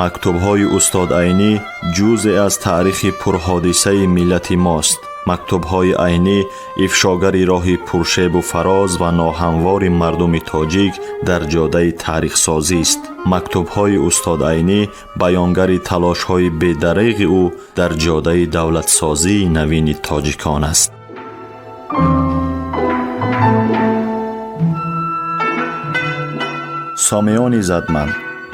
Мактубҳои устод Айнӣ ҷузъе аз таърихи пурҳодисаи миллати мост. Мактубҳои Айнӣ ифшогари роҳи пуршебу фароз ва ноҳамвори мардуми тоҷик дар ҷодаи таърихсозист. Мактубҳои устод Айнӣ баёнгари талошҳои бедареғи ӯ дар ҷодаи давлатсозии навини тоҷикон аст. Сомиёни иззатманд,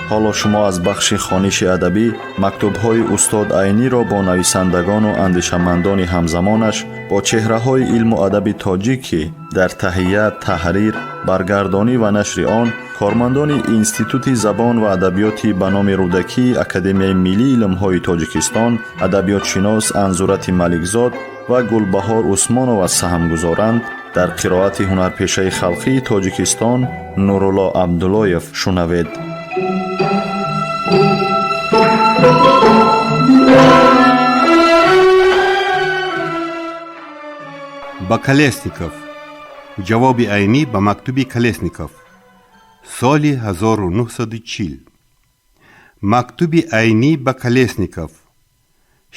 ҳоло шумо аз бахши хониши адабӣ мактубҳои устод Айниро бо нависандагону андешамандони ҳамзамонаш, бо чеҳраҳои илму адаби тоҷик, ки дар таҳия, таҳрир, баргардонӣ ва нашри он кормандони Институти забон ва адабиёти ба номи Рӯдакии Академияи миллии илмҳои Тоҷикистон, адабиётшинос Анзурати Маликзод ва Гулбаҳор Усмонова саҳм гузоранд, дар қироати ҳунарпешаи халқии Тоҷикистон Нурулло Абдуллоев шунавед. Ба Колесников. Ҷавоби Айнӣ ба мактуби Колесников. Соли 1940. Мактуби Айнӣ ба Колесников.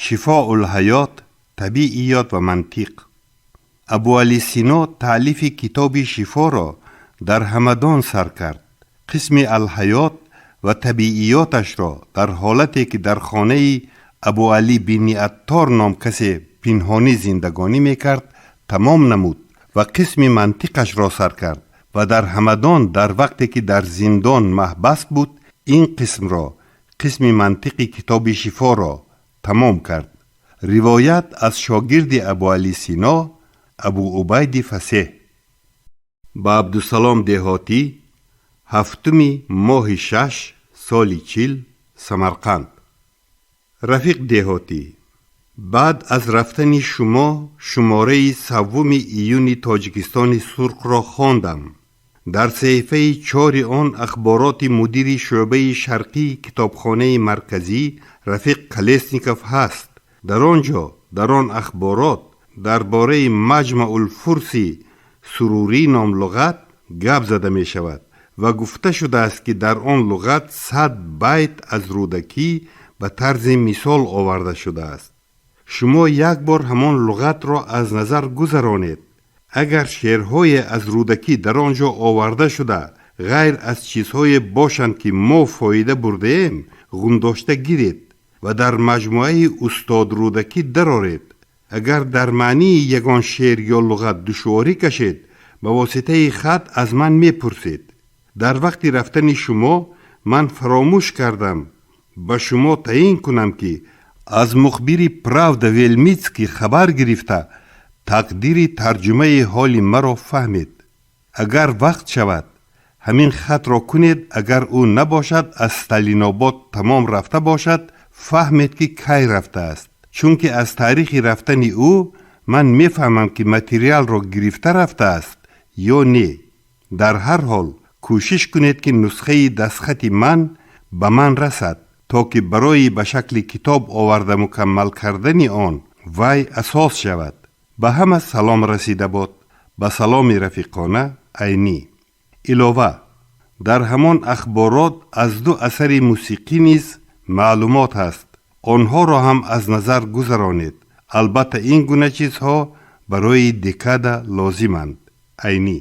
Шифоулҳаёт, табииёт ва мантиқ. Абуалӣ Сино таълифи китоби Шифоро дар Ҳамадон сар кард. Қисми Алҳаёт ва табииёташро дар ҳолате ки дар хонаи Абуалӣ бини Аттор ном касе пинҳонӣ зиндагонӣ мекард, тамом намуд ва қисми мантиқашро сар кард ва дар Ҳамадон, дар вақте ки дар зиндон маҳбас буд, ин қисмро, қисми мантиқи китоби Шифоро тамом кард. Ривоят аз шогирди Абуалӣ Сино, Абу Убайди Фасеҳ. Ба Абдусалом Деҳотӣ, 7-уми моҳи 6, соли 40, Самарқанд. Рафиқ Деҳотӣ, баъд аз рафтани шумо шумораи 3-уми июни Тоҷикистони сурхро хондам. Дар саҳифаи 4-и он ахбороти мудири шӯъбаи шарқии китобхонаи марказӣ рафиқ Колесников ҳаст. Дар он ҷо, дар он ахборот, дар бораи Маҷмаулфурси Сурурӣ ном луғат гап зада мешавад ва гуфта шудааст, ки дар он луғат 100 байт аз Рӯдакӣ ба тарзи мисол оварда шудааст. Шумо як бор ҳамон луғатро аз назар гузаронед. Агар шеърҳое аз Рӯдакӣ дар он ҷо оварда шуда, ғайр аз чизҳое бошанд, ки мо фоида бурдаем, ғундошта гиред ва дар маҷмӯаи устод Рӯдакӣ дароред. Агар дар маънии ягон шеър ё луғат душворӣ кашед, ба воситаи хат аз ман мепурсед. Дар вақти рафтани шумо ман фаромӯш кардам ба шумо таъин кунам, ки аз мухбири Правда Велмитский хабар гирифта, тақдири тарҷумаи ҳоли маро фаҳмед. Агар вақт шавад, ҳамин хатро кунед. Агар ӯ набошад, аз Сталинобод тамом рафта бошад, фаҳмед, ки кай рафтааст, чунки аз таърихи рафтани ӯ ман мефаҳмам, ки материалро гирифта рафтааст ё не. Дар ҳар ҳол кӯшиш кунед, ки нусхаи дастхати ман ба ман расад, то ки барои ба шакли китоб оварда мукаммал кардани он вай асос шавад. Ба ҳама салом расида бод. Ба саломи рафиқона, Айнӣ. Илова, дар ҳамон ахборот аз ду асари мусиқӣ низ маълумот ҳаст. Онҳоро ҳам аз назар гузаронед. Албатта, ин гуна чизҳо барои декада лозиманд. Айнӣ.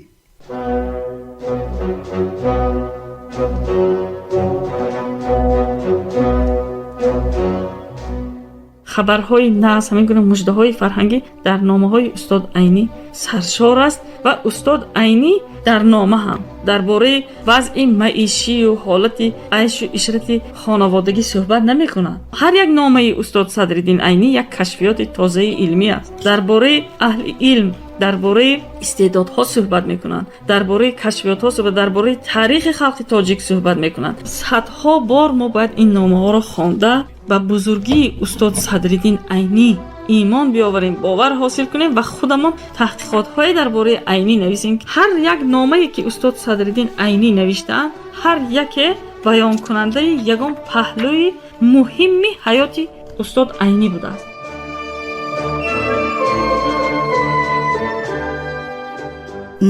Хабарҳои нағз, ҳамин гуна муждаҳои фарҳангӣ дар номаҳои устод Айнӣ саршор аст ва устод Айнӣ дар нома ҳам дар бораи вазъи маишию ҳолати айшу ишрати хонаводагӣ суҳбат намекунад. Ҳар як номаи устод Садриддин Айнӣ як кашфиёти тозаи илмӣ аст. Дар бораи аҳли илм, дар бораи истеъдодҳо суҳбат мекунанд, дар бораи кашфиётҳо суҳбат, дар бораи таърихи халқи тоҷик суҳбат мекунанд. Садҳо бор мо бояд ин номаҳоро хонда, ба бузургии устод Садриддин Айнӣ имон биёварем, бовар ҳосил кунем ва худамон таҳқиқотҳое дар бораи Айнӣ нависем. Ҳар як номае, ки устод Садриддин Айнӣ навиштаанд, ҳар яке баёнкунандаи ягон паҳлӯи муҳимми ҳаёти устод Айнӣ будааст.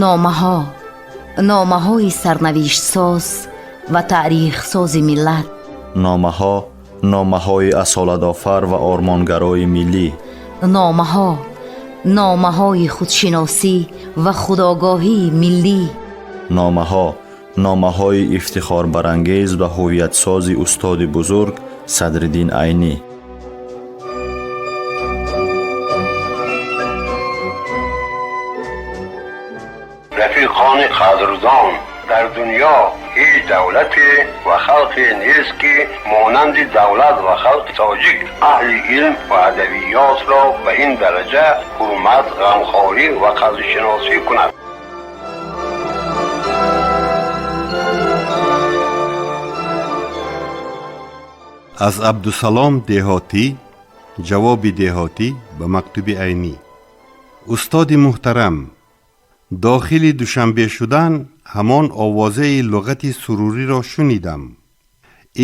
Номаҳо, номаҳои сарнавиштсоз ва таърихсози миллат. Номаҳо, номаҳои асолатофар ва ормонгарои миллӣ. Номаҳо, номаҳои худшиносӣ ва худогоҳии миллӣ. Номаҳо, номаҳои ифтихорбарангез ва ҳувиятсози устоди бузург Садриддин Айнӣ. Рафиқони қадрдон, дар дунё ҳеҷ давлате ва халқе нест, ки монанди давлат ва халқи тоҷик аҳли илм ва адабиётро ба ин дараҷа ҳурмат, ғамхорӣ ва қадршиносӣ кунад. Аз Абдусалом Деҳотӣ. Ҷавоби Деҳотӣ ба мактуби Айнӣ. Устоди муҳтарам, дохили Душанбе шудан ҳамон овозаи луғати Суруриро шунидам.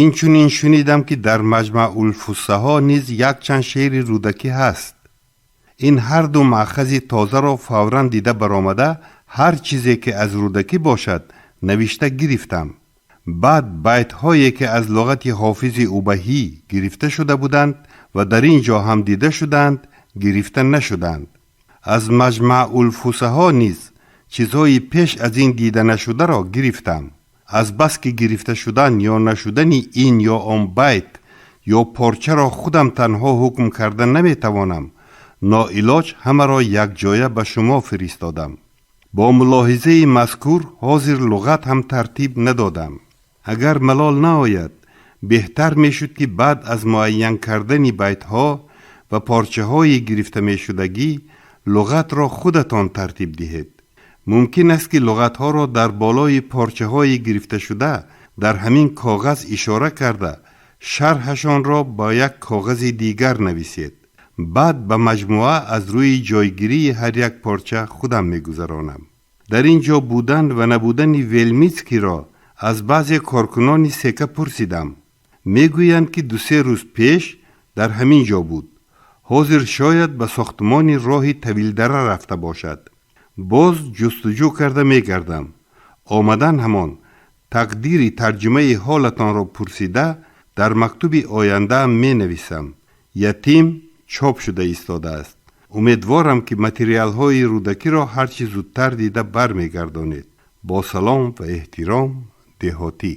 Инчунин шунидам, ки дар Маҷмаъулфуссаҳо низ якчанд шеъри Рӯдакӣ ҳаст. Ин ҳарду маъхази тозаро фавран дида баромада, ҳар чизе ки аз Рӯдакӣ бошад, навишта гирифтам. Баъд байтҳое ки аз луғати Ҳофизи Убаҳӣ гирифта шуда буданд ва дар ин ҷо ҳам дида шуданд, гирифта нашуданд. Аз Маҷмаъулфусаҳо низ чизҳои пеш аз ин дида нашударо гирифтам. Азбаски гирифта шудан ё нашудани ин ё он байт ё порчаро худам танҳо ҳукм карда наметавонам, ноилоҷ ҳамаро якҷоя ба шумо фиристодам. Бо мулоҳизаи мазкур ҳозир луғат ҳам тартиб надодам. Агар малол наояд, беҳтар мешуд, ки баъд аз муайян кардани байтҳо ва порчаҳои гирифта мешудагӣ луғатро худатон тартиб диҳед. Мумкин аст, ки луғатҳоро дар болои порчаҳои гирифташуда дар ҳамин коғаз ишора карда, шарҳашонро ба як коғази дигар нависед. Баъд ба маҷмӯа аз рӯи ҷойгирии ҳар як порча худам мегузаронам. Дар ин ҷо будан ва набудани Велмитскийро аз баъзе коркунони СЕКА пурсидам. Мегӯянд, ки 2-се рӯз пеш дар ҳамин ҷо буд. Ҳозир шояд ба сохтмони роҳи Тавилдара рафта бошад. Боз ҷустуҷӯ карда мегардам. Омадан ҳамон тақдири тарҷумаи ҳолатонро пурсида, дар мактуби ояндаам менависам. Ятим чоп шуда истодааст. Умедворам, ки материалҳои Рӯдакиро ҳарчи зудтар дида бармегардонед. Бо салом ва эҳтиром, Деҳотӣ.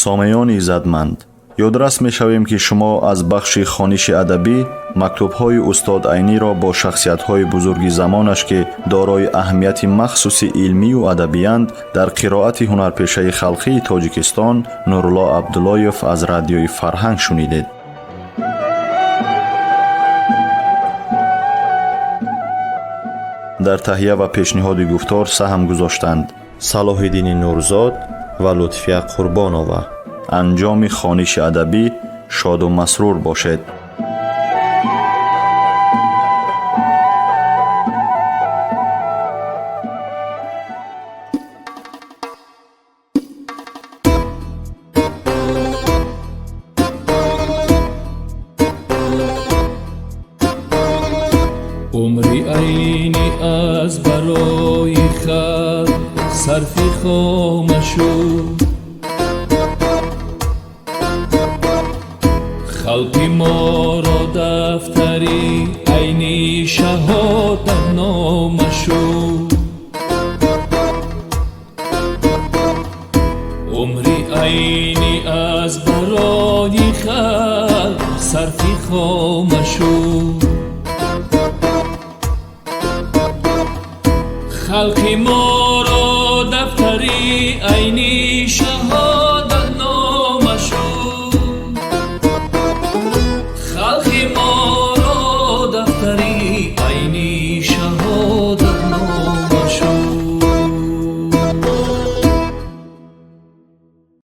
Сомеёни иззатманд, ёдрас мешавем, ки шумо аз бахши хониши адабӣ мактубҳои устод Айниро бо шахсиятҳои бузурги замонаш, ки дорои аҳамияти махсуси илмию адабиянд, дар қироати ҳунарпешаи халқии Тоҷикистон Нурулло Абдуллоев аз Радиои Фарҳанг шунидед. Дар таҳия ва пешниҳоди гуфтор саҳм гузоштанд Салоҳиддини Нурзод ва Лутфия Қурбонова. Анҷоми хониши адабӣ шоду масрур бошед. Умри Айнӣ аз барои халқ сарфи хома шуд. Халқи моро дафтари Айнӣ шаҳодатнома шуд. Умри Айнӣ аз барои халқ сарфи хома шуд. Халқи моро дафтари Айнӣ шаҳодатнома.